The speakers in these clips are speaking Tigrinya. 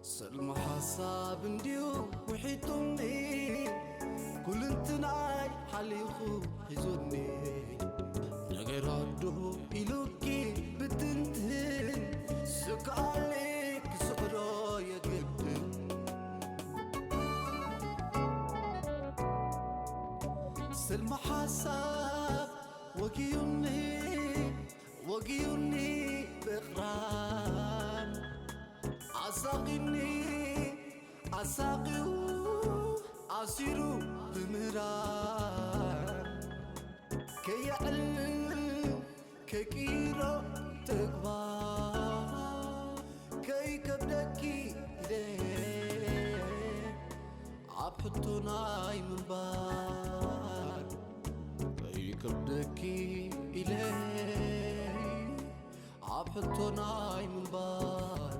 ሰልማ ሓሳብ እንድዩ ውሒጡኒ፣ ኩልንትናይ ሓሊኹ ሒዙኒ። ነገር ኣዶ ኢሉኪ ብትንትን፣ ስግኣለይ ክስዕሮ የግድን። ሰልማ ሓሳብ ወጊዩኒ፣ ወጊዩኒ ብቕራን፣ ኣሳቒኒ ኣሳቒዩ፣ ኣሲሩ ብምህራን፣ ከየዕልል ከይቅይሮ ተግባር፣ ከይከብደኪ ኢለ ኣብ ሕቶ ናይ ምንባር፣ ከይከብደኪ ኢለ ኣብ ሕቶ ናይ ምንባር።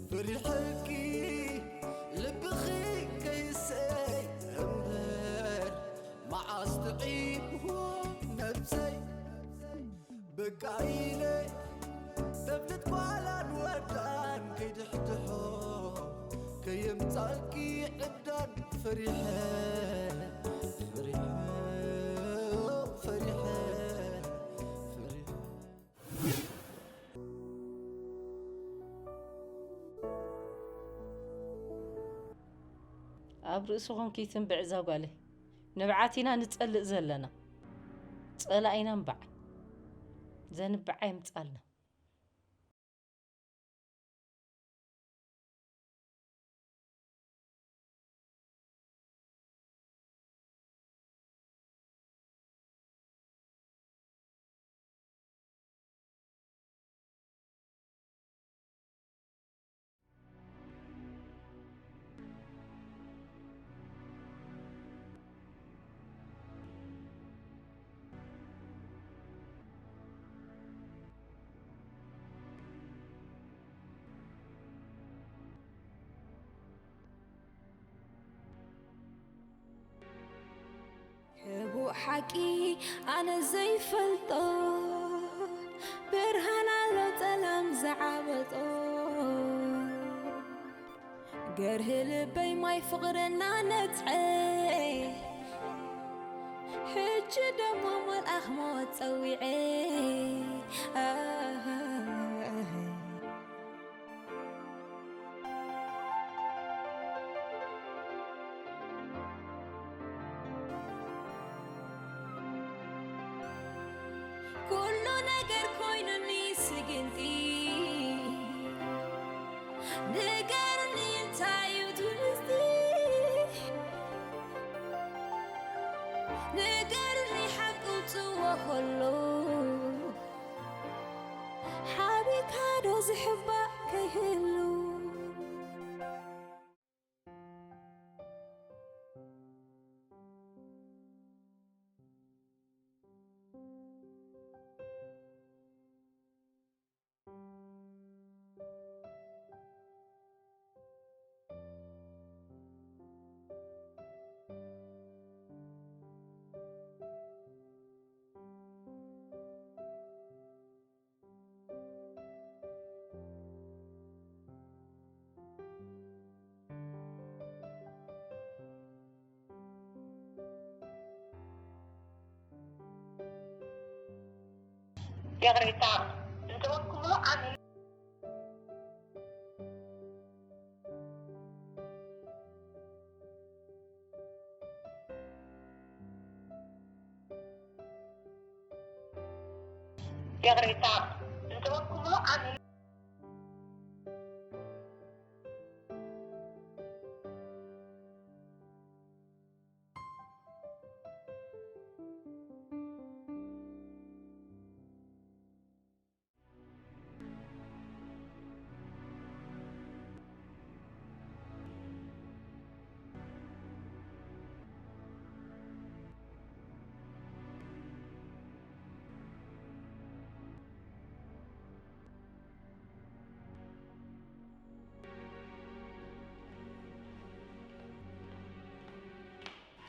ፈሪሐኪ ልብኺ ከይሰይ እምበር፣ መዓስ ጥዒምዎ ነብሰይ። በቃ ኢለ ተፍልጥ ጓላን ወዳን ከይድሕድሖ፣ ከየምጻልኪ ዕብዳን ፈሪሐ፣ ፈሪሐ፣ ፈሪሐ፣ ፈሪሐ። ኣብ ርእስኹም ከይትንብዕ እዛ ጓለይ። ንብዓት ኢና ንጸልእ ዘለና። ጸላኢና እምበዓል። ዘንብዓ የምጻልና። ሕቡእ ሓቂ ኣነ ዘይፈልጦ፣ ብርሃን ኣሎ ጸላም ዝዓበጦ። ገርህ ልበይ ማይ ፍቕርና ነጽዐ፣ ሕጂ ደሞ መልኣኽ ሞት ጸዊዐ። ኩሉ ነገር ኮይኑኒ ስግንቲ፣ ንገሩኒ እንታይ እዩ እቲ ምስጢር? ንገሩኒ ሓቂ ውፅዎ ከሎ፣ ሓቢእካ ዶ ዝሕባእ ከይህሉ? ይቕሬታ እንተበልኩምሉ ዓሚ ይቕሬታ እንተበልኩምሉ ዓሚ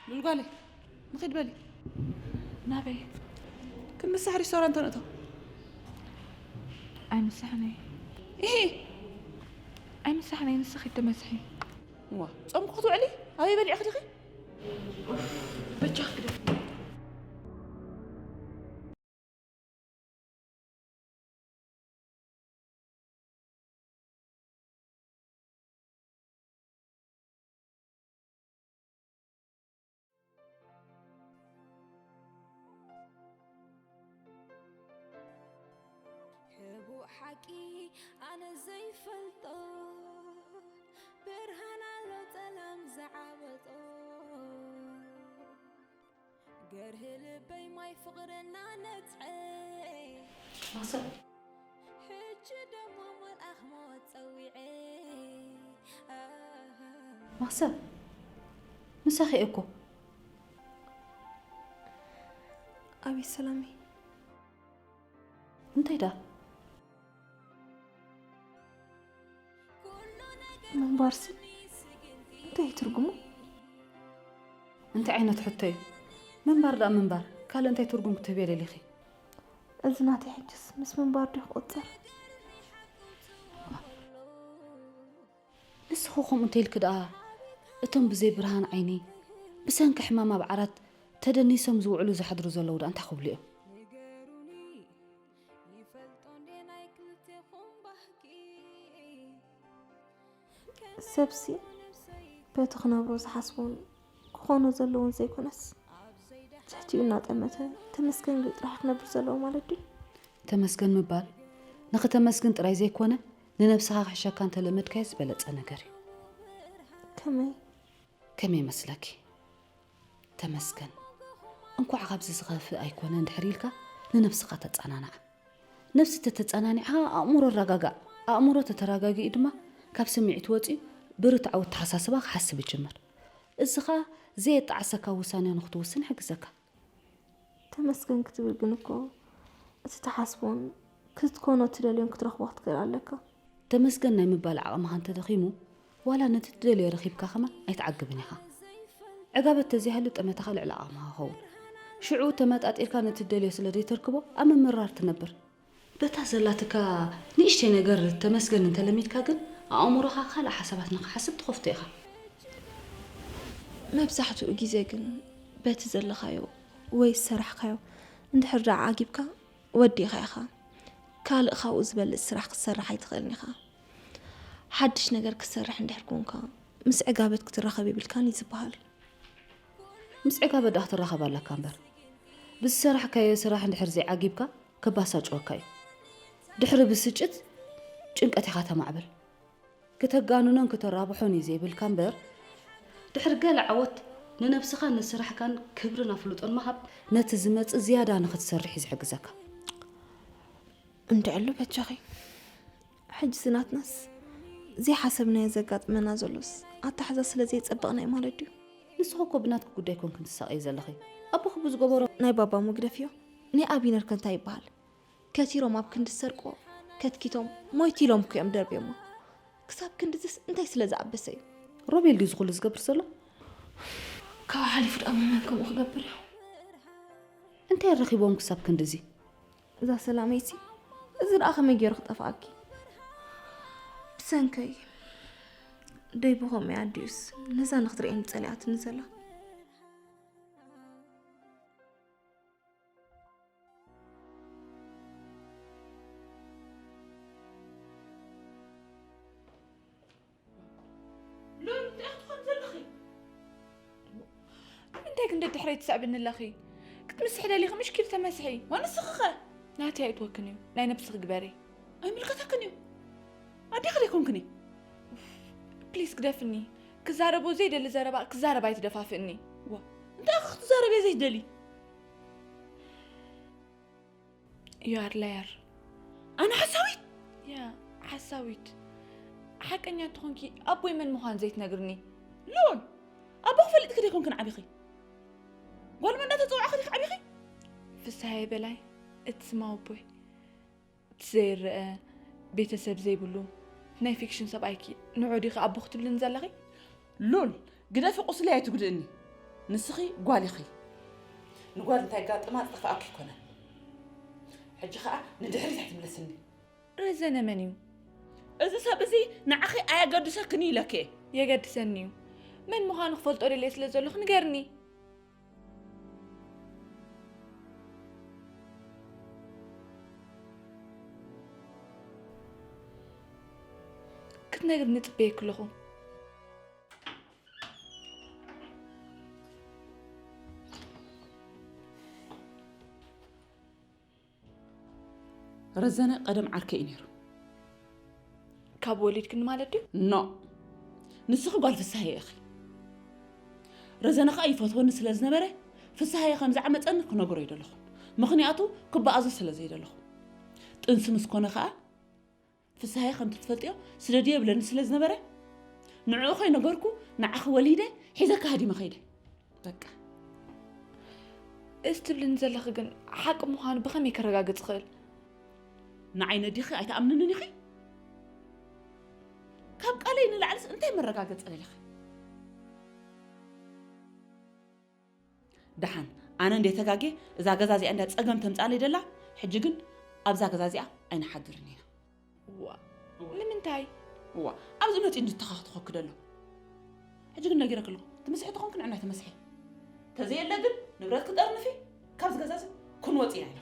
ሉል ጓለይ፣ ንኺድ በሊ። ናበይ? ምሳሕ ሪስቶራንት ነእቶ። ኣይምሳሕነይ። እሂ። ኣይምሳሕነይ፣ ንስኺ ተመስሒ። ዋ፣ ጾምኩ ክትውዕሊ? ኣበይ በሊዕኺ ዲኺ? በጃ ክግደፍ። ሕቡእ ሓቂ ኣነ ዘይፈልጦ፣ ብርሃን ኣሎ ጸላም ዝዓበጦ። ገርህ ልበይ ማይ ፍቕርና ነጽዐ። ማሰብ። ሕጂ ደሞ መልኣኽ ሞት ጸዊዐ። ኣሃ። ማሰብ። ምሳኺ እኮ። ኣቤት ሰላመይ። እንታይ ደኣ? ምንባርሲ እንታይ እዩ ትርጉሙ? እንታይ ዓይነት ሕቶ እዩ? ምንባር ደኣ ምንባር፣ ካልእ እንታይ ትርጉም ክትህብዮ ደሊኺ? እዚ ናተይ ሕጅስ ምስ ምንባር ድዩ ክቑጸር? ንስኺ ከምኡ እንተኢልኪ ደኣ፣ እቶም ብዘይ ብርሃን ዓይኒ፣ ብሰንኪ ሕማም ኣብ ዓራት ተደኒሶም ዝውዕሉ ዝሓድሩ ዘለዉ ደኣ እንታይ ክብሉ እዮም? ንገሩኒ፣ ይፈልጦ እንዴ ናይ ክልቴኹም ባህጊ? ሰብሲ በቲ ክነብሮ ዝሓስቦን ክኾኖ ዘለዎን ዘይኮነስ፣ ትሕቲኡ እናጠመተ ተመስገን ኢሉ ጥራሕ ክነብር ዘለዎ ማለት ድዩ? ተመስገን ምባል ንኽተመስግን ጥራይ ዘይኮነ፣ ንነብስኻ ክሕሸካ እንተለመድካዮ ዝበለጸ ነገር እዩ። ከመይ? ከመይ መስለኪ? ተመስገን። እንኳዕ ካብዚ ዝኸፍእ ኣይኮነ እንድሕር ኢልካ ንነብስኻ ተጸናንዓ። ነብሲ ተተጸናኒዕኻ ኣእምሮ ኣረጋጋእ። ኣእምሮ ተተረጋጊኡ ድማ ካብ ስምዒት ወጺኡ ብርትዓዊ ኣተሓሳስባ ክሓስብ ይጅምር። እዚ ኸኣ ዘየጣዕሰካ ውሳኔ ንኽትውስን ይሕግዘካ። ተመስገን ክትብል ግን እኮ እቲ ትሓስቦን ክትኮኖ እትደልዮን ክትረኽቦ ክትክእል ኣለካ። ተመስገን ናይ ምባል ዓቕምኻ እንተደኺሙ፣ ዋላ ነቲ ትደልዮ ረኺብካ ከማን ኣይትዓግብን ኢኻ። ዕጋበት ተዘይሃሉ ጠመተኻ ልዕሊ ዓቕምኻ ይኸውን። ሽዑ ተመጣጢርካ ነቲ ትደልዮ ስለ ዘይተርክቦ ኣብ ምምርራር ትነብር። በታ ዘላትካ ንእሽተይ ነገር ተመስገን እንተለሚድካ ግን፣ ኣእምሮኻ ካልእ ሓሳባት ንኽሓስብ ትኸፍቶ ኢኻ። መብዛሕትኡ ግዜ ግን በቲ ዘለኻዮ ወይ ዝሰራሕካዮ እንድሕር ደኣ ዓጊብካ ወዲእኻ ኢኻ። ካልእ ካብኡ ዝበልጽ ስራሕ ክትሰርሕ ኣይትኽእልን ኢኻ። ሓድሽ ነገር ክትሰርሕ እንድሕር ኮንካ ምስ ዕጋበት ክትራኸብ የብልካን እዩ ዝበሃል። ምስ ዕጋበት ደኣ ክትራኸብ ኣለካ እምበር፣ ብዝሰራሕካዮ ስራሕ እንድሕር ዘይዓጊብካ ከባሳጭወካ እዩ። ድሕሪ ብስጭት ጭንቀት ኢኻ ተማዕብል። ክተጋንኖን ክተራብሖን እዩ ዘይብልካ እምበር፣ ድሕሪ ገለ ዓወት ንነብስኻን ንስራሕካን ክብርን ኣፍልጦን ምሃብ ነቲ ዝመጽእ ዝያዳ ንኽትሰርሕ እዩ ዝሕግዘካ። እንድዕሉ በጃኺ። ሕጂ ዝናትናስ ዘይሓሰብናዮ ዘጋጥመና ዘሎስ ኣተሓዛ ስለ ዘየጸበቕና እዩ ማለት ድዩ? ንስኺ እኮ ብናትኪ ጉዳይ ኮንክን ትሳቐይ ዘለኺ። ኣቦኺ ብዝገበሮ ናይ ባባ መግደፍዮ ናይ ኣቢነር ከ እንታይ ይበሃል? ከቲሮም ኣብ ክንዲ ዝሰርቅዎ ከትኪቶም ሞይቱ ኢሎም እኮ እዮም ደርብዮሞ። ክሳብ ክንድዝስ እንታይ ስለ ዝኣበሰ እዩ? ሮቤል ድዩ ዝኹሉ ዝገብር ዘሎ? ካብ ሓሊፉ ደኣ መን ከምኡ ክገብር እዩ? እንታይ ረኺቦም ክሳብ ክንድዚ? እዛ ሰላመይሲ፣ እዚ ደኣ ከመይ ገይሩ ክጠፍኣኪ? ብሰንከይ ደይ ብኸምኡ እያ ኣዲኡስ ነዛ ንክትርእየኒ ጸሊኣትኒ ዘላ። ሉል፣ እንታይ ክትኾን ዘለኺ? ንምንታይ ግን ደድሕረይ ትስዕብኒ ኣለኺ? ክትምስሒ ደሊኺ ምሽ ኪድ ተመስሒ። ዋንስኺ ኸ? ናተይ ኣይትወክን እዩ፣ ናይ ነብስኺ ግበሪ። ኣይምልከተክን እዩ። ኣዴኺ ዘይኮንክኒ። ፕሊስ ግደፍኒ። ክዛረቦ ዘይደሊ ዘረባ ክዛረብ ኣይትደፋፍእኒ። ዋ፣ እንታይ ኢኺ ክትዛረቢ ዘይትደሊ? You are liar. ኣነ ሓሳዊት? ያ፣ ሓሳዊት። ሓቀኛ እንተኾንኪ ኣቦይ መን ምዃን ዘይትነግርኒ? ሉል፣ ኣቦኺ ፈሊጥኪ ዶ ኣይኮንክን ዓቢኺ? ጓል መን እንዳተጸዋዕኺ ዲኺ ዓቢኺ? ፍስሃየ በላይ፣ እቲ ስማ ኣቦይ። እቲ ዘይረአ፣ ቤተሰብ ዘይብሉ፣ ናይ ፊክሽን ሰብኣይኪ ንዑ ዲኺ ኣቦ ክትብልኒ ዘለኺ? ሉል፣ ግደፊ ቁስለይ ኣይትጉድእኒ። ንስኺ ጓል ኢኺ። ንጓል እንታይ ጋጥማ ዝጠፍኣኪ ኣይኮነን። ሕጂ ኸኣ ንድሕሪት ኣይትምለስኒ። ረዘነ መን እዩ? እዚ ሰብ እዚ ንዓኺ ኣየገድሰክን እዩ ኢለኪ እየ። የገድሰኒ እዩ። መን ምዃኑ ክፈልጦ ደልየ ስለ ዘለኹ ንገርኒ። ክትነግርኒ ጽበየኪ ኣለኹ። ረዘነ ቀደም ዓርከይ እዩ ነይሩ። ካብ ወሊድክኒ ማለት ድዩ? ኖ፣ ንስኺ ጓል ፍሳሐ ኢኺ። ረዘነ ኸኣ ይፈትወኒ ስለ ዝነበረ ፍሳሐ ከም ዝዓመፀኒ ክነግሮ ይደለኹ። ምኽንያቱ ክበኣዞ ስለ ዘይደለኹ። ጥንሲ ምስ ኮነ ኸኣ ፍሳሐ ከም ትፈልጥዮ ስደድዮ ይብለኒ ስለ ዝነበረ ንዕኡ ከይነገርኩ ንዓኺ ወሊደ ሒዘ ካህዲመ ኸይደ። በቃ። እዚ ትብልኒ ዘለኺ ግን ሓቂ ምዃኑ ብኸመይ ከረጋግጽ እኽእል? ንዓይ ነዲኺ ኣይትኣምንንን ኢኺ? ካብ ቃለይ ንላዕልስ እንታይ መረጋገጺ ደሊኺ? ደሓን ኣነ እንደ ተጋጌ እዛ ገዛ እዚኣ እንዳ ጸገም ተምጻለይ ደላ። ሕጂ ግን ኣብዛ ገዛ እዚኣ ኣይንሓድርን ኢና። ዋ፣ ንምንታይ? ዋ፣ ኣብዚ መጺኡ እንድተኻኽትኸኪ ደሎ። ሕጂ ግን ነጊረኪ ኣለኹ፣ ትምስሒ ተኾንኪ ንዕና ተመስሒ። ተዘየለ ግን ንብረት ክጠርንፊ ካብዚ ገዛ እዚ ክንወጽእ ኢና ኢለ።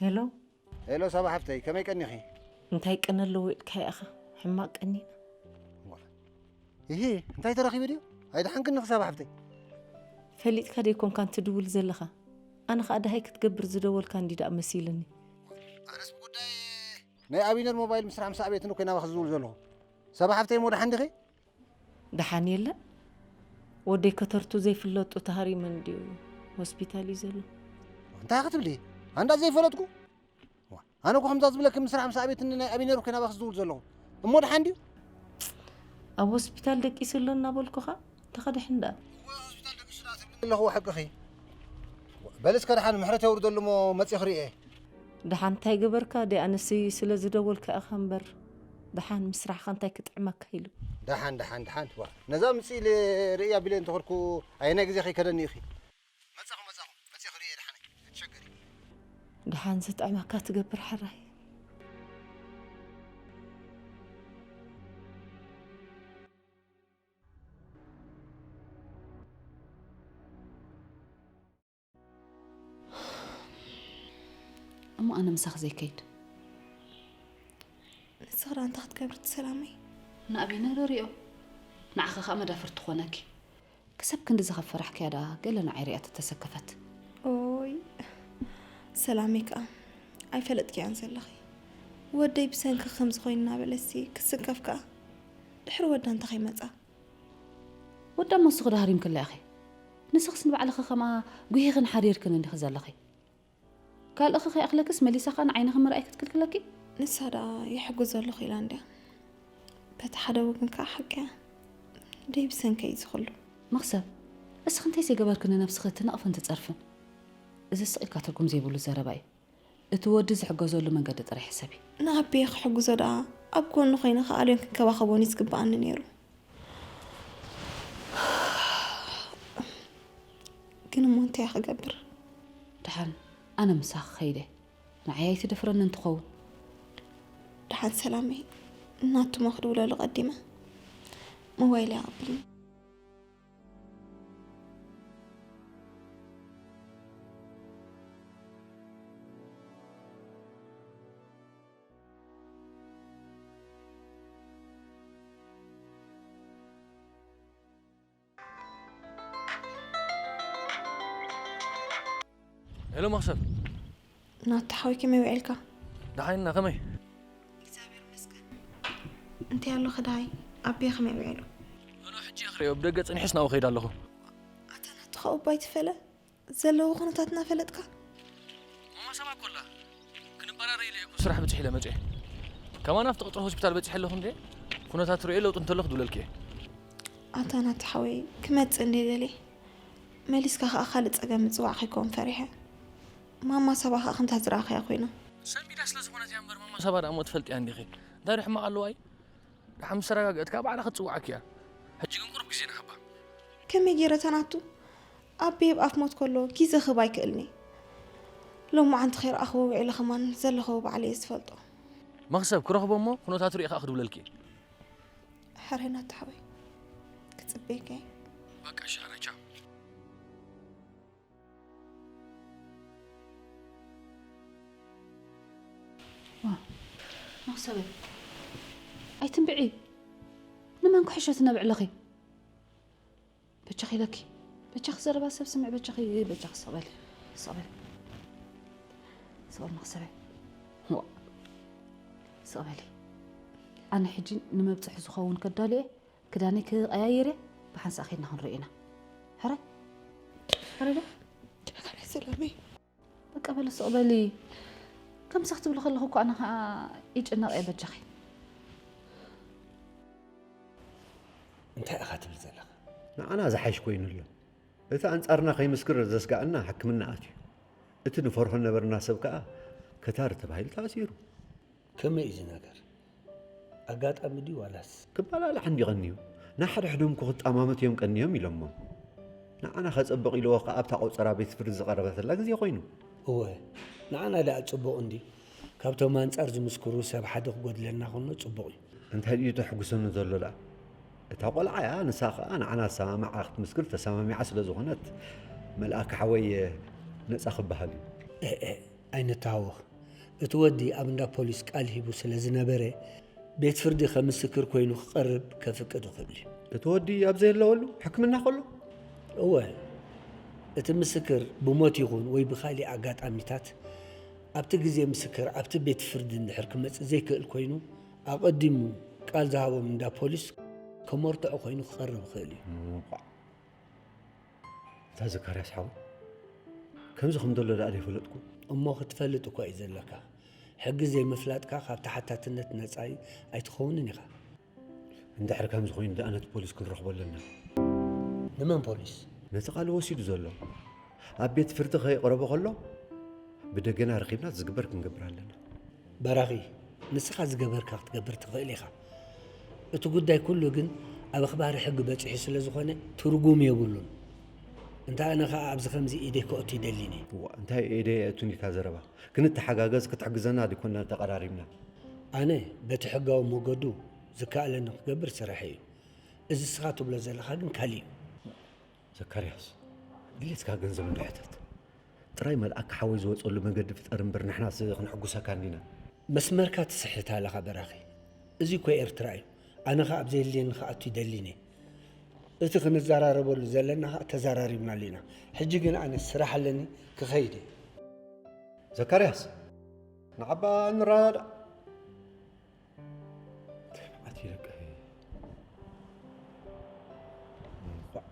ሄሎ። ሄሎ ሳባ ሓፍተይ፣ ከመይ ቀኒኺ? እንታይ ቅነ ኣለዎ ኢልካዮ ኢኻ? ሕማቕ ቀኒና። ዋ። ኢሂ፣ እንታይ ተረኺቡ ድዩ? ኣይደሓንክን ኢኺ ሳባ ሓፍተይ? ፈሊጥካ ዶ ኣይኮንካን ትድውል ዘለኻ? ኣነ ኸኣ ደሃይ ክትገብር ዝደወልካ እንዲ ደኣ መሲልኒ። ኣነስ ብጉዳይ ናይ ኣቢነር ሞባይል ምስራሕ ምስ ኣቤትን እኮ ናባኺ ዝድውል ዘለኹ። ሳባ ሓፍተይ እሞ ደሓን ዲኺ? ደሓን የለን። ወደይ ከተርቱ ዘይፍለጡ ተሃሪመ እንድዩ ሆስፒታል እዩ ዘሎ። እንታይ ክትብሊ? ኣንዳ ዘይፈለጥኩ? ዋ፣ ኣነ እኮ ከምዛ ዝብለኪ ምስራሕ ምስ ኣቤትኒ ናይ ኣቢነር እኮ ናባኺ ዝድውል ዘለኹ። እሞ ደሓን ድዩ? ኣብ ሆስፒታል ደቂሱ ኣሎ እናበልኩኻ ተኸድሕን ደኣ። እወ፣ ሆስፒታል ደቂሱ ደኣ ትብሊ ኣለኹ፣ ሓቅኺ። በሊ እስከ ደሓን ምሕረት የውርደሉ እሞ መጺእ ክርእየ። ደሓን እንታይ ገበርካ? ደይ ኣነሲ ስለ ዝደወልካ ኢኻ እምበር። ደሓን ምስራሕኻ እንታይ ክጥዕመካ ኢሉ። ደሓን፣ ደሓን፣ ደሓን። ዋ፣ ነዛ ምጺእ ኢለ ርእያ ቢለ እንተኾድኩ ኣየናይ ግዜ ከይከደኒ ኢኺ? መጻኹ፣ መጻኹ፣ መጺእ ክርእየ ደሓነይ። ኣይትሸገሪ። ደሓን ዝጥዕመካ ትገብር ሕራይ። እሞ ኣነ ምሳኺ ዘይከይድ? ንስኺ ደኣ እንታይ ክትገብሪ እቲ ሰላመይ? ንኣቢነ ዶ ሪኦ? ንዓኺ ኸኣ መዳፍር ትኾነኪ። ክሳብ ክንድዚ ካብ ፈራሕክያ ደኣ ገለ ንዓይ ሪኣ ተተሰከፈት። ኦይ ሰላመይ ከኣ ኣይፈለጥክያን ዘለኺ። ወደይ ብሰንኪ ከምዚ ኮይኑ እናበለሲ ክስከፍ ከኣ ድሕሪ ወዳ እንታይ ከይመጻ። ወዳ እሞ ንስኺ ዶ ሃሪምክላ ኢኺ? ንስኽስ ንባዕልኺ ከምኣ ጉሂኽን ሓሪርክን እንዲኺ ዘለኺ። ካልእኺ ከይኣኽለክስ መሊሳ ኸኣ ንዓይንኺ ምርኣይ ክትክልክለኪ? ንሳ ደኣ ይሕግዞ ኣለኹ ኢላ እንድያ። በቲ ሓደ ወገን ከኣ ሓቂ እያ። ደይ ብሰንከይ እዚ ኹሉ። መኽሰብ፣ እስኺ እንታይ ዘይገበርኪ ንነብስኺ ትነቕፍን ትጸርፍን? እዚ ስቕ ኢልካ ትርጉም ዘይብሉ ዘረባ እዩ። እቲ ወዲ ዝሕገዘሉ መንገዲ ጥራይ ሕሰቢ። ንኣቢየ ክሕግዞ ደኣ ኣብ ጎኑ ኮይነ ክኣልዮን ክንከባኸቦን እዩ ዝግብኣኒ ነይሩ። ግን እሞ እንታይ ክገብር? ደሓን ኣነ ምሳኺ ኸይደ ንዓይ ኣይትደፍረንን ትኸውን። ደሓን ሰላመይ፣ ናቱሞ ክድውለሉ ቀዲመ ሞባይለይ ኣቐብልኒ። ሄሎ መኽሰብ። ናቱ ሓወይ ከመይ ውዒልካ? ደሓን ኢና፣ ከመይ? እግዚኣብሔር ይመስገን። እንታይ ኣሎ ክዳይ ኣቢየ ከመይ ውዒሉ? ኖኖ ሕጂ እየ ክርእዮ፣ ብደገ ጸኒሐስ ናብኡ ከይድ ኣለኹ። ኣታ ናቱ ኸኣ እባ ኣይትፈለ ዘለዎ ኩነታት እናፈለጥካ? ማማ ሰባ እኮ ኣላ። ክንበራረ ኢለ እየ እኮ ስራሕ ብጽሕ ኢለ መጽየ። ከማን ኣብቲ ቀጽሪ ሆስፒታል በጺሐ ኣለኹ እንዴ? ኩነታት ርእየ ለውጢ እንተሎ ክድውለልኪ እየ። ኣታ ናቲ ሓወይ፣ ክመጽእ እንዴ ደልየ፣ መሊስካ ከኣ ካልእ ጸገም ምጽዋዕ ከይከውን ፈሪሐ። ማማ ሳባ ከኣ ከምታ ዝረኣኻያ ኮይና። ሰንቢዳ ስለ ዝኾነት እያ እምበር፣ ማማ ሳባ ደኣ እሞ ትፈልጥያ እንዲኺ። እንታይ ዶ ሕማቕ ኣለዋ እዩ? ደሓን ምስ ተረጋገእትካ ባዕላ ክትጽውዓኪ እያ። ሕጂ ግን ቁሩብ ግዜ ንሃባ። ከመይ ገይረ ተናቱ? ኣቤ ኣብ ኣፍ ሞት ከሎ ግዜ ክህብ ኣይክእልኒ። ሎማዓንቲ ከይረኣኽዎ ውዒለ ከማን ዘለኽዎ ባዕለ እየ ዝፈልጦ። መኽሰብ ክረኽቦ እሞ ኩነታቱ ሪእኻ ክድውለልኪ እየ። ሕራይ ናቲ ሓወይ፣ ክጽበየካ እየ። በቃ እሺ፣ ሕራይ ቻው። ዋ፣ መኽሰበይ፣ ኣይትንብዒ። ንመን ክሕሾ ትነብዒ ኣለኺ? በጃኺ ኢለኪ። በጃኺ ዘረባ ሰብ ስምዒ፣ በጃኺ፣ በጃኺ ስቕ በሊ። ስቕ በሊ። ስቕ በሊ መኽሰበይ። ዋ። ስቕ በሊ። ኣነ ሕጂ ንመብጽሒ ዝኸውን ከዳሉ እየ። ክዳነይ ክቐያይር እየ። ብሓንሳእ ኬድና ክንርኢ ኢና። ሕራይ? ሕራይ ዶ? ጀጋነ ሰላመይ። በቃ በሊ ስቕ በሊ። ከምዚ ክትብሊ ከለኹ እኮ ኣነ ኸኣ ይጭነቕ እየ በጃኺ። እንታይ ኢኻ ትብል ዘለኻ? ንዓና ዝሓይሽ ኮይኑ ኣሎ። እቲ ኣንጻርና ከይምስክር ዘስግኣና ሕክምና ኣትዩ። እቲ ንፈርሆ ነበርና ሰብ ከኣ ከታሪ ተባሂሉ ተኣሲሩ። ከመይ እዩ እዚ ነገር? ኣጋጣሚ ድዩ ዋላስ? ክበላላዕ እንዲ ቀንዩ። ንሓድሕዶም እኮ ክጠማመት እዮም ቀንዮም ኢሎሞም። ንዓና ከጸብቕ ኢልዎ ከኣ ኣብታ ቆጸራ ቤት ፍርዲ ዝቐረበትላ ግዜ ኮይኑ። እወ፣ ንዓና ደኣ ጽቡቕ እንዲ። ካብቶም ኣንጻር ዝምስክሩ ሰብ ሓደ ክጎድለና ከሎ ጽቡቕ እዩ። እንታይ ድዩ ተሕጉሰኒ ዘሎ ደኣ? እታ ቆልዓ እያ፣ ንሳ ከኣ ንዓና ዝሰማምዓ ክትምስክር ተሰማሚዓ ስለ ዝኾነት፣ መልኣክ ሓወይ ነጻ ክበሃል እዩ። ኤ፣ ኤ፣ ኣይንተሃወኽ። እቲ ወዲ ኣብ እንዳ ፖሊስ ቃል ሂቡ ስለ ዝነበረ፣ ቤት ፍርዲ ከም ምስክር ኮይኑ ክቐርብ ከፍቅድ ይኽእል እዩ። እቲ ወዲ ኣብ ዘየለወሉ ሕክምና ከሎ? እወ፣ እቲ ምስክር ብሞት ይኹን ወይ ብኻሊእ ኣጋጣሚታት፣ ኣብቲ ግዜ ምስክር ኣብቲ ቤት ፍርዲ እንድሕር ክመጽእ ዘይክእል ኮይኑ፣ ኣቐዲሙ ቃል ዝሃቦም እንዳ ፖሊስ ከመርትዖ ኮይኑ ክቐርብ ይኽእል እዩ። እንቋዕ። እታ ዘካርያስ ሓወይ፣ ከምዚ ከም ዘሎ ደኣ ዘይፈለጥኩ። እሞ ክትፈልጥ እኳ እዩ ዘለካ። ሕጊ ዘይምፍላጥካ ካብ ተሓታትነት ነጻ ኣይትኸውንን ኢኻ። እንድሕር ከምዚ ኮይኑ ደኣ ነቲ ፖሊስ ክንረኽቦ ኣለና። ንመን ፖሊስ? ነቲ ቃሉ ወሲዱ ዘሎ። ኣብ ቤት ፍርዲ ከየቕረቦ ከሎ፣ ብደገና ረኺብና ዝግበር ክንገብር ኣለና። በራኺ፣ ንስኻ ዝገበርካ ክትገብር ትኽእል ኢኻ። እቲ ጉዳይ ኩሉ ግን ኣብ ኣኽባሪ ሕጊ በጺሑ ስለ ዝኾነ ትርጉም የብሉን። እንተ ኣነ ኸኣ ኣብዚ ከምዚ ኢደይ ከእቱ ይደሊኒ። እዋ፣ እንታይ ኢደይ የእቱን ኢልካ ዘረባ? ክንተሓጋገዝ ክትሕግዘና ዲኮና ተቐራሪብና? ኣነ በቲ ሕጋዊ መገዱ ዝከኣለኒ ክገብር ስራሐይ እዩ። እዚ ንስኻ ትብሎ ዘለኻ ግን ካሊእ እዩ። ዘካርያስ፣ ድሌትካ ገንዘብ እንድሕተት። ጥራይ መልኣክ ሓወይ ዝወጸሉ መገዲ ፍጠር እምበር ንሕናስ ክንሕጉሰካ እንዲና። መስመርካ ትስሕት ኣለኻ በራኺ። እዚ እኮ ኤርትራ እዩ። ኣነ ኸኣ ኣብ ዘየድልየኒ ክኣቱ ይደሊኒ። እቲ ክንዘራረበሉ ዘለና ኸኣ ተዘራሪብናሉ ኢና። ሕጂ ግን ኣነ ስራሕ ኣለኒ ክኸይድ እየ። ዘካርያስ፣ ንዓባ ንረዳዳእ። እንታይ መዓት እዩ ደቂ? እንኳዕ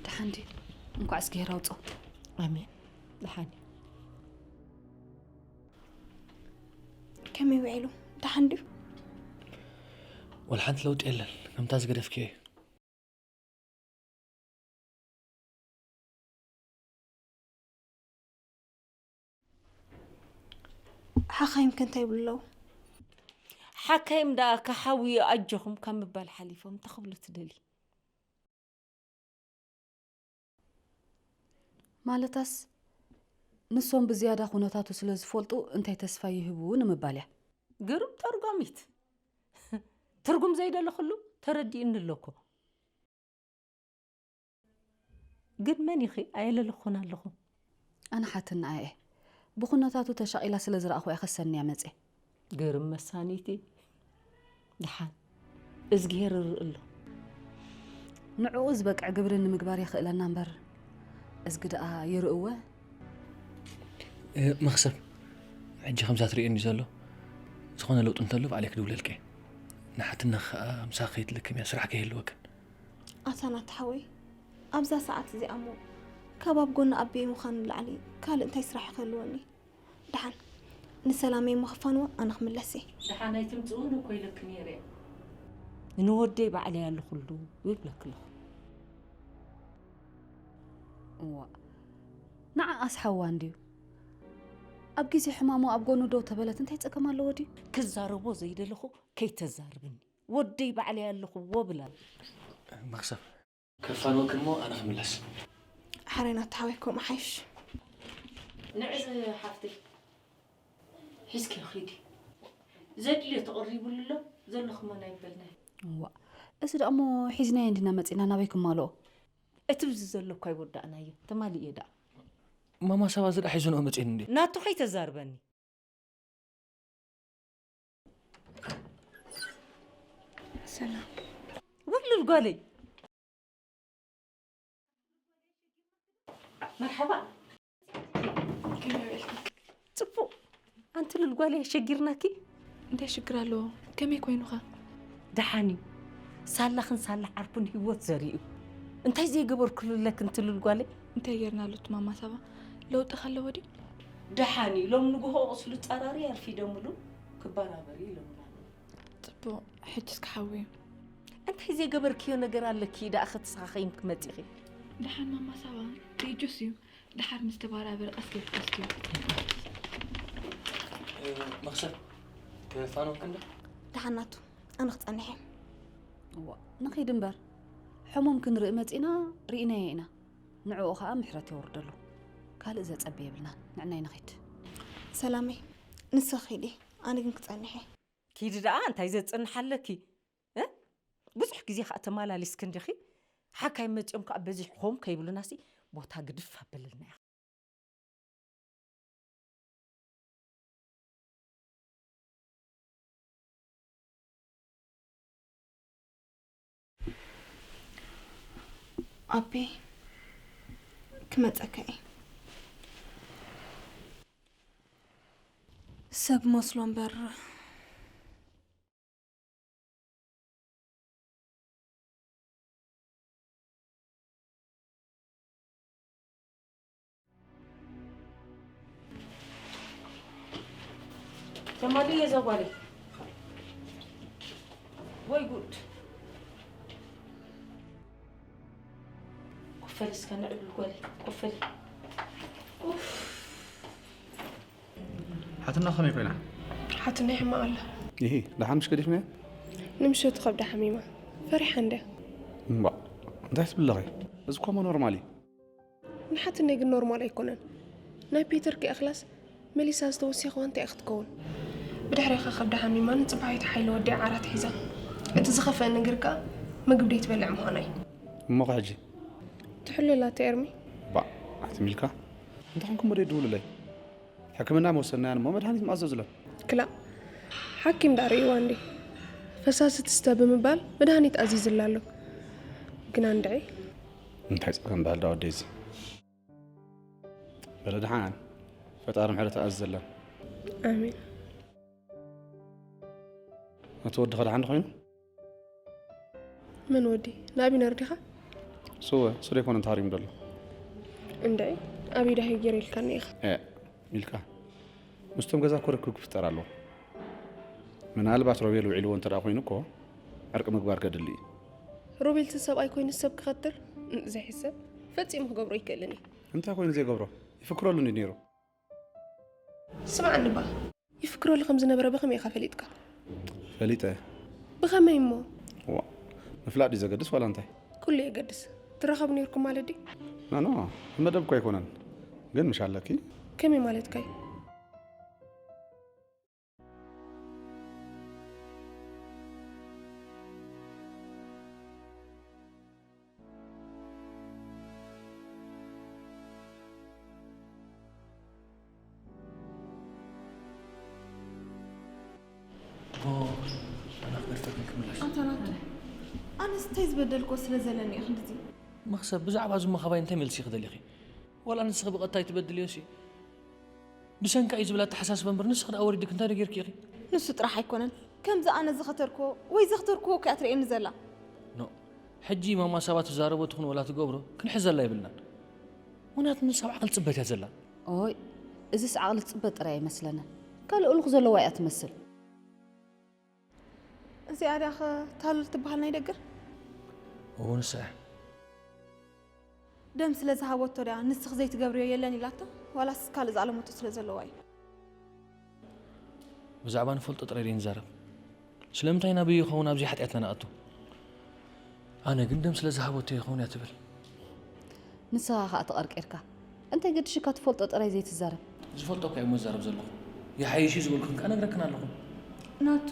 ደሓን ድዩ? እንኳዕ እስኪ ሄር ኣውፅኦ። ኣሜን። ደሓን እዩ። ከመይ ውዒሉ? ደሓን ድዩ? ወላ ሓንቲ ለውጢ የለን። ከምታ ዝገደፍክዮ እዩ። ሓኻይም ከ እንታይ ይብሉ ኣለዉ? ሓካይም ደኣ ክሓውዮ ኣጆኹም ካብ ምባል ሓሊፎም እንታይ ክብሉ ትደልዪ? ማለታስ ንሶም ብዝያዳ ኩነታቱ ስለ ዝፈልጡ እንታይ ተስፋ ይህቡ ንምባል እያ። ግርም ተርጓሚት። ትርጉም ዘይደሊ ኩሉ ተረዲእኒ ኣሎ እኮ። ግን መን ኢኺ? ኣየለለኹን ኣለኹ። ኣነ ሓትንኣ እየ። ብኹነታቱ ተሻቒላ ስለ ዝረኣኹ እየ ከሰንያ መጽየ። ግርም መሳኒቲ። ደሓን እዝግሄር ይርኢ ኣሎ። ንዕኡ ዝበቅዕ ግብሪ ንምግባር የኽእለና እምበር፣ እዝጊ ደኣ ይርእወ። እ፣ መኽሰብ፣ ሕጂ ከምዛ ትርእየኒ ዘሎ፣ ዝኾነ ለውጢ እንተሎ ባዕለይ ክድውለልኪ እየ። ንሓትነኺ ከኣ ምሳኺ ከይትልክም እያ፣ ስራሕ ከይህልወክን። ኣታ ናቲ ሓወይ፣ ኣብዛ ሰዓት እዚኣ እሞ ካብ ኣብ ጎኒ ኣቦይ ምዃን ንላዕሊ ካልእ እንታይ ስራሕ ክህልወኒ? ደሓን ንሰላመይ እሞ ክፋንዎ ኣነ ክምለስ እየ። ደሓን ኣይትምጽእውን እኮ ኢለኪ ነይረ። ንወደይ ባዕለይ ኣለኹሉ ይብለኪ ኣለኹ። እዋ፣ ንዓኣስ ሓዋ እንድዩ። ኣብ ግዜ ሕማሙ ኣብ ጎኑ ደው ተበለት እንታይ ጸገም ኣለዎ ድዩ? ክዛረቦ ዘይደለኹ ከይተዛርብኒ። ወደይ ባዕለይ ኣለኹዎ ብላ። መኽሰብ፣ ከፋንወኪ እሞ ኣነ ክምለስ። ሓራይ ናቲ ሓወይ ከምኡ ሓይሽ። ንዕዚ ሓፍተይ ሒዝኪ ኺዲ። ዘድልዮ ተቐሪቡሉ ኣሎ፣ ዘሎ ክመን ኣይበልናይ። እዋ፣ እዚ ደኣ እሞ ሒዝናዮ እንዲና መጺና፣ ናበይ ክማልኦ? እቲ ብዚ ዘሎ እኳ ኣይወዳእናዮ፣ ተማሊእዮ ደኣ። ማማ ሳባ እዚ ደኣ ሒዙ ንኦ መጺኡኒ እንዴ? ናቱ ከይተዛርበኒ። ሰላም። ውዕሉል ጓለይ። መርሓባ። ከመይ ውዒልኪ? ጽቡቕ። ኣንቲ ሉል ጓለይ ኣሸጊርናኪ? እንታይ ሽግር ኣለዎ? ከመይ ኮይኑኻ? ደሓን እዩ። ሳላኽን ሳላ ዓርኩን ህይወት ዘሪኡ። እንታይ ዘይገበርክሉ ኣለክ ኣንቲ ሉል ጓለይ? እንታይ ጌርናሉ እቲ ማማ ሳባ? ለውጢ ከ ኣለዎ ድዩ? ደሓን እዩ። ሎም ንግሆ ቁስሉ ጸራሪ ኣርፊደምሉ ክበራበር እዩ ኢሎምና ኣለዉ። ጽቡቕ፣ ሕጂ እስከ ሓውዩ። እንታይ ዘይገበርክዮ ነገር ኣለኪ ደኣ ከተስተኻኸይን ክመጺኺ? ደሓን ማማ ሳባ፣ ሪእጆስ እዩ። ደሓር ምስ ተባራበረ ቀስ ኢልካ ኣስትዮ። መኽሰብ፣ ክፋኖም ክንደ? ደሓን ናቱ፣ ኣነ ክጸንሕ እየ። እዋ፣ ንኺድ እምበር። ሕሙም ክንርኢ መጺና፣ ርኢናዮ ኢና። ንዕኡ ኸኣ ምሕረት የውርደሉ። ካልእ ዘጸቢ የብልናን። ንዕናይ ንኺድ። ሰላመይ፣ ንስኺ ኺዲ፣ ኣነ ግን ክጸንሕ እየ። ኪዲ ደኣ እንታይ ዘጽንሕ ኣለኪ? እ? ብዙሕ ግዜ ኸኣ ተመላሊስኪ እንዲኺ። ሓካይም መጺኦም ከኣ በዚሕኹም ከይብሉናሲ ቦታ ግድፍ ኣበልልና ኢኻ። ኣቢ፣ ክመጸካ እየ። ሰብ መስሎ እምበር። ተማሊ እየ እዛ ጓለይ። ወይ ጉድ። ኮፍ በሊ እስከ ንዕሉል ጓለይ፣ ኮፍ በሊ። ኡፍ። ሓትና ከመይ ኮይና? ሓትነይ ሕማቕ ኣላ። ይሂ፣ ደሓን ምሽ ገዲፍናያ? ንምሸቱ ከብዳ ሓሚማ። ፈሪሓ እንድያ። እምባእ፣ እንታይ ትብል ኣለኺ? እዚ እኮ እሞ ኖርማል እዩ። ንሓትነይ ግን ኖርማል ኣይኮነን። ናይ ፒተር ከይኣኽላስ መሊሳ ዝተወሲኽዋ እንታይ ክትከውን? ብድሕሪኻ ከብዳ ሓሚማ ንጽባሒቱ ሓይሊ ወዲኣ ዓራት ሒዛ። እቲ ዝኸፍአ ነገር ከኣ ምግቢ ደይትበልዕ ምዃና እዩ። እሞ ከ ሕጂ? ትሕሎ ኣላ እታ ኤርሚ። ባእ፣ ኣቲ ሚልካ፣ እንታይ ኮንኩም እሞ ደይትድውሉለይ? ሕክምና መወሰናያን እሞ መድሃኒት ምኣዘዙለን። ክላእ፣ ሓኪም ደኣ ርእይዋ እንዴ? ፈሳሲ ትስተ ብምባል መድሃኒት ኣዚዝላ ኣሎ። ግና እንድዒ። እንታይ ጸገም በሃል ደኣ ወደይ እዚ። በለ ደሓን፣ ፈጣሪ ምሕረት ኣዝዘለን። ኣሜን። እቲ ወዲ ኸ ደሓን ዶ ኮይኑ? መን ወዲ? ንኣቢነር ዲኻ? ስወ፣ እሱ ዶ ኣይኮነን ተሃሪሙ ዘሎ? እንድዒ፣ ኣበይ ዳሂ ገይረ ኢልካኒ ኢኻ። ኤ፣ ሚልካ፣ ምስቶም ገዛ እኮ ርክብ ክፍጠር ኣለዎ። ምናልባት ሮቤል ውዒልዎ እንተ ደኣ ኮይኑ እኮ፣ ዕርቂ ምግባር ከድሊ እዩ። ሮቤል እቲ ሰብኣይ ኮይኑ ሰብ ክኸትር? ዘይሕሰብ። ፈጺሙ ክገብሮ ኣይክእልን እዩ። እንታይ ኮይኑ ዘይገብሮ? ይፍክረሉ እንዲ ነይሩ። ስምዓኒ እባ፣ ይፍክረሉ ከም ዝነበረ ብኸመይ ኢኻ ፈሊጥካ? ፈሊጠ። ብኸመይ እሞ? ዋ፣ ምፍላጥ ድዩ ዘገድስ ዋላ እንታይ? ኩሉ የገድስ። ትራኸቡ ነይርኩም ማለት ድዩ? ኖ፣ ኖ፣ መደብ እኮ ኣይኮነን። ግን ምሽ ኣለኪ። ከመይ ማለትካ እዩ? እንታይ ዝበደልኮ ስለ ዘለኒ እዩ ክንድዚ? መኽሰብ፣ ብዛዕባ እዚ መኸባይ እንታይ መልሲ ክደሊኺ? ዋላ ንስኺ ብቐጥታ ኣይትበድልዮሲ? ብሰንካ እዩ ዝብል ኣተሓሳስባ እምበር፣ ንስኺ ደኣ ወሪድክ እንታይ ደጊርኪ ኢኺ? ንሱ ጥራሕ ኣይኮነን፣ ከምዚ ኣነ ዝኸተርክዎ ወይ ዘኽተርክዎ እኮ እያ ትርእየኒ ዘላ። ኖ፣ ሕጂ ማማ ሳባ ትዛረቦ ትኹን ወላ ትገብሮ ክንሕዘላ የብልናን። ምኽንያቱ ንሳ ኣብ ዓቕሊ ጽበት እያ ዘላ። ኦይ፣ እዚስ ዓቕሊ ጽበት ጥራይ ኣይመስለንን። ካልእ እሉኽ ዘለዋ እያ ትመስል። እዚኣ ድያ ኸ ታሉል ትበሃል ናይ ደገ? እዎ፣ ንሳ እያ። ደም ስለ ዝሃበቶ ድያ ንስኺ ዘይትገብርዮ የለን ኢላታ? ዋላስ ካልእ ዝኣለመቶ ስለ ዘለዋ እዩ? ብዛዕባ ንፈልጦ ጥራይ ድየ ንዛረብ። ስለምንታይ ናበይ ይኸውን ኣብዚ ሓጢኣትና ንኣቱ? ኣነ ግን ደም ስለ ዝሃበቶ ይኸውን እያ ትብል። ንስኻ ኸኣ ተቐርቂርካ። እንታይ ገድሽካ ትፈልጦ ጥራይ ዘይትዛረብ? ዝፈልጦ እኳ እየ እሞ ዝዛረብ ዘለኹ። ይሓይሽ እዩ ዝበልኩን ከኣ ነግረክን ኣለኹ። ናቱ፣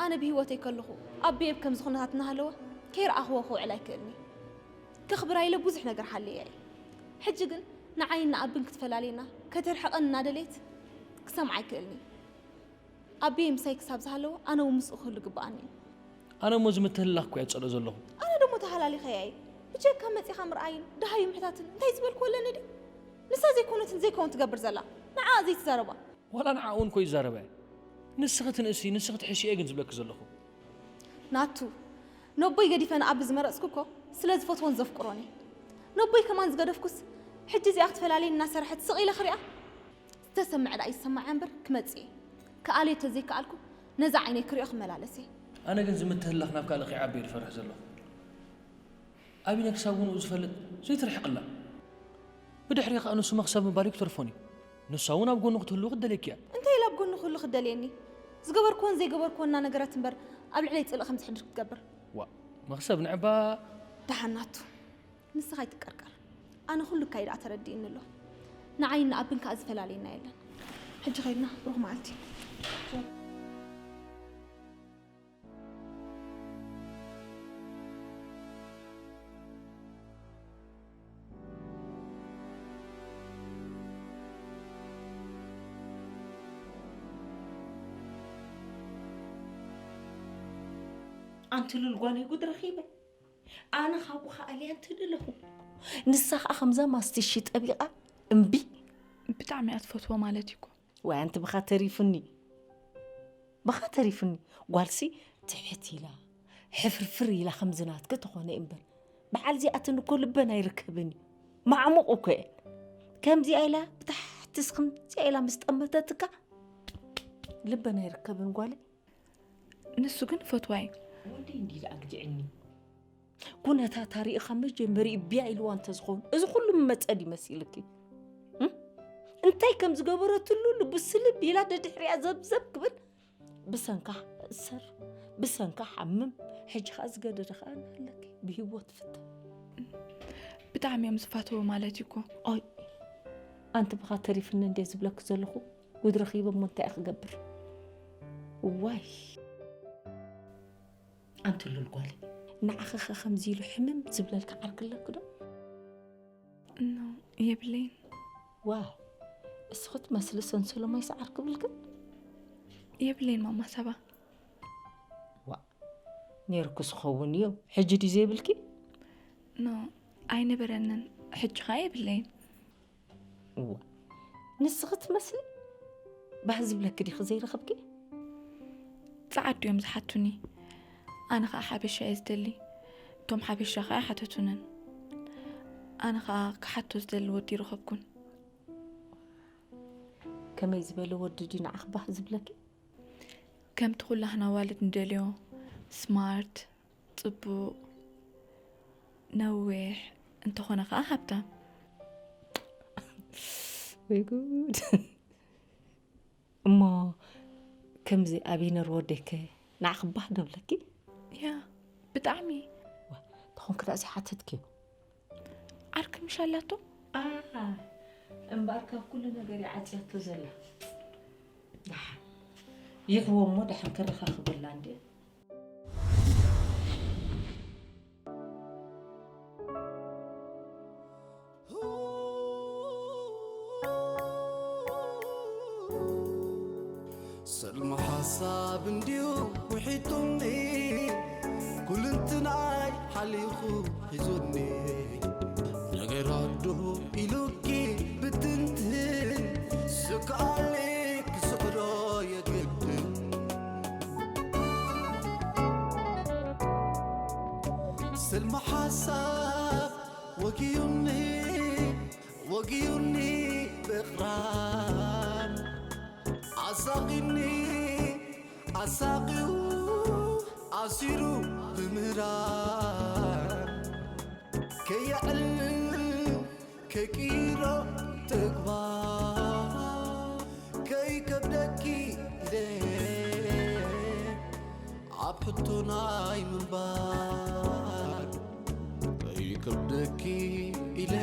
ኣነ ብህይወተይ ከለኹ ኣቦይ ኣብ ከምዚ ኩነታት እናሃለወ ከይረኣኽዎ ክውዕል ኣይክእልኒ። ከኽብራ ኢለ ብዙሕ ነገር ሓልየ እየ። ሕጂ ግን ንዓይን ንኣብን ክትፈላልየና፣ ከተርሕቐን እናደለየት ክሰምዓ ኣይክእልኒ። ኣቦይ ምሳይ ክሳብ ዝሃለወ ኣነ እውን ምስኡ ክህሉ ግብኣኒ እዩ። ኣነ እሞ እዚ ምትህልላኽ እኮ እየ ዝጸልኦ ዘለኹ። ኣነ ደሞ ተሃላሊኸያ እየ። ብጀካ መጺኻ ምርኣይን ደሃዩ ምሕታትን እንታይ ዝበልኩ ኣለኒ ድዩ? ንሳ ዘይኮነትን ዘይከውን ትገብር ዘላ። ንዓኣ ዘይትዛረባ። ዋላ ንዓኣ እውን እኮ ይዛረባ እየ። ንስኺ ትንእሲ፣ ንስኺ ትሕሺ እየ ግን ዝብለኪ ዘለኹ። ናቱ፣ ነቦይ ገዲፈ ንኣቢ ዝመረጽኩ እኮ ስለ ዝፈትዎን ዘፍቅሮን እየ። ነቦይ ከማን ዝገደፍኩስ፣ ሕጂ እዚኣ ክትፈላልየኒ እናሰርሐት ስቕ ኢለ ክሪኣ? ዝተሰምዐ ደኣ ይሰማዕ እምበር ክመጽእ እየ። ክኣልዮ ተዘይከኣልኩ፣ ነዛ ዓይነይ ክሪኦ ክመላለስ እየ። ኣነ ግን ዝምትህላኽ ናብ ካልእ ከይዓቢ እየ ዝፈርሕ ዘለኹ። ኣቢነ ክሳብ ንኡ ዝፈልጥ ዘይትርሕቕላ። ብድሕሪ ከኣ ንሱ መኽሰብ ምባል ኣይክተርፎን እዩ። ንሳ እውን ኣብ ጎኑ ክትህሉ ክትደልየኪ እያ። እንታይ ኢላ ኣብ ጎኑ ክህሉ ክትደልየኒ? ዝገበርክዎን ዘይገበርክዎን እናነገረት እምበር ኣብ ልዕለይ ጽልኢ ከም ዝሕድር ክትገብር። ዋእ፣ መኽሰብ ንዕባ። ደሓን ናቱ፣ ንስኻ ኣይትቀርቀር። ኣነ ኩሉ ኣካይድኣ ተረዲእኒ ኣሎ። ንዓይን ንኣብን ከኣ ዝፈላልየና የለን። ሕጂ ኸይድና፣ ብሩኽ መዓልቲ። ኣንቲ ሉል ጓለይ ጉድ ረኺበ። ኣነ ካብኡ ከኣልያ እንተ ደለኹ፣ ንሳ ኸኣ ከምዛ ማስቲሺ ጠቢቓ እምቢ። ብጣዕሚ እያ ትፈትዎ ማለት እዩ እኮ። ዋይ ኣንቲ ብኻ ተሪፉኒ። ብኻ ተሪፉኒ። ጓልሲ ትሕት ኢላ፣ ሕፍርፍር ኢላ ከምዚ ናትኪ ተኾነ እምበር፣ በዓል እዚኣተን እኮ ልበን ኣይርከብን እዩ። ማዕሙቕ እኮ እየን። ከምዚኣ ኢላ ብታሕትስ ከምዚኣ ኢላ ምስ ጠመተትካ ልበን ኣይርከብን ጓለይ። ንሱ ግን ፈትዋ እዩ። ወደይ እንዲ ኢላ ኣግጅዕኒ። ኩነታታ ሪኢኻ መጀመሪኡ ቢያ ኢልዋ እንተዝኸውን፣ እዚ ኩሉ ምመጸ ድዩ መሲልኪ? እም? እንታይ ከም ዝገበረትሉ ልቡ ስልብ ኢላ ደድሕሪኣ ዘብዘብ ክብል፣ ብሰንካ እሰር፣ ብሰንካ ሓምም፣ ሕጂ ኸኣ ዝገደደ ኸኣ ኣለኪ፣ ብህይወት ፍተ። ብጣዕሚ እዮም ዝፋተዉ ማለት እዩ እኮ። ኦይ፣ ኣንቲ ብኻ ተሪፍኒ እንዴ ዝብለኪ ዘለኹ፣ ጉድ ረኺበ እሞ እንታይ ክገብር? ዋይ። ኣንቲ ሉል ጓለይ፣ ንዓኺ ኸ ከምዚ ኢሉ ሕምም ዝብለልኪ ዓርኪ ኣለኪ ዶ? ኖ፣ የብለይን። ዋይ፣ እስኺ ትመስሊ ሰንሰለማይስ ዓርኪ ብልክን? የብለይን ማማ ሳባ። ዋ፣ ነይርኩስ ክኸውን እዩ። ሕጂ ድዩ ዘይብልኪ? ኖ፣ ኣይነበረንን። ሕጂ ኸኣ የብለይን። እዋ፣ ንስኺ ትመስሊ። ባህ ዝብለኪ ዲኺ ዘይረኸብኪ? ጸዓዱ እዮም ዝሓቱኒ። ኣነ ኸኣ ሓበሻ እየ ዝደሊ። እቶም ሓበሻ ኸኣ ኣይሓተቱንን። ኣነ ኸኣ ክሓቶ ዝደሊ ወዲ ይረኸብኩን። ከመይ ዝበለ ወዲ ድዩ ንዓኺ ባህ ዝብለኪ? ከምቲ ኩላህና ኣዋልድ ንደልዮ፣ ስማርት፣ ጽቡቕ፣ ነዊሕ፣ እንተኾነ ኸኣ ሃብታም። ወይ ጉድ። እሞ ከምዚ ኣቢነር ወደይከ ንዓኺ ባህ ዶ ብለኪ? ያ፣ ብጣዕሚ። ዋ፣ ተኾንኪ ደኣ ዘይሓተትክዮ? ዓርኪ ምሽ ኣላቶ? ኣሃ፣ እምበኣር ካብ ኩሉ ነገር እያ ዓጽያቶ ዘላ። ደሓን። ይሕዎ እሞ ደሓን ከረኻኽበላ እንድየ። ስልሚ ሓሳብ እንድዩ ውሒጡኒ፣ ኩልንትናይ ሓሊኹ ሒዙኒ፣ ነገር ኣዶ ኢሉኪ ብትንትን፣ ስክኣለይ ክስዕሮ የግድን። ስልሚ ሓሳብ ወጊኡኒ፣ ወጊኡኒ ብቕራን፣ ኣሳቒኒ ኣሳቒኡ ኣሲሩ ብምህራን፣ ከየዕልል ከይቅይሮ ተግባር፣ ከይከብደኪ ኢለ ኣብ ሕቶ ናይ ምንባር፣ ከይከብደኪ ኢለ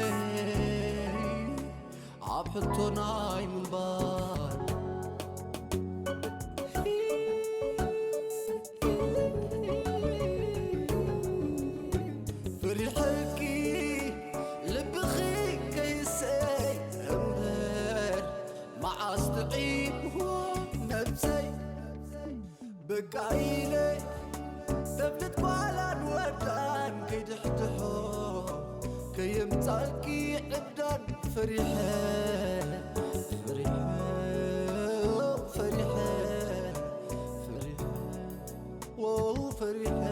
ኣብ ሕቶ ናይ ምንባር። ፈሪሐኪ ልብኺ ከይሰይ እምበር፣ መዓስ ጥዒምዎ ነብሰይ። በቃ ኢለ ተፍልጥ ጓላን ወዳን ከይድሕድሖ፣ ከየምጻልኪ ዕብዳን ፈሪሐ፣ ፈሪሐ፣ ፈሪሐ፣ ፈሪሐ፣ ዎ ፈሪሐ።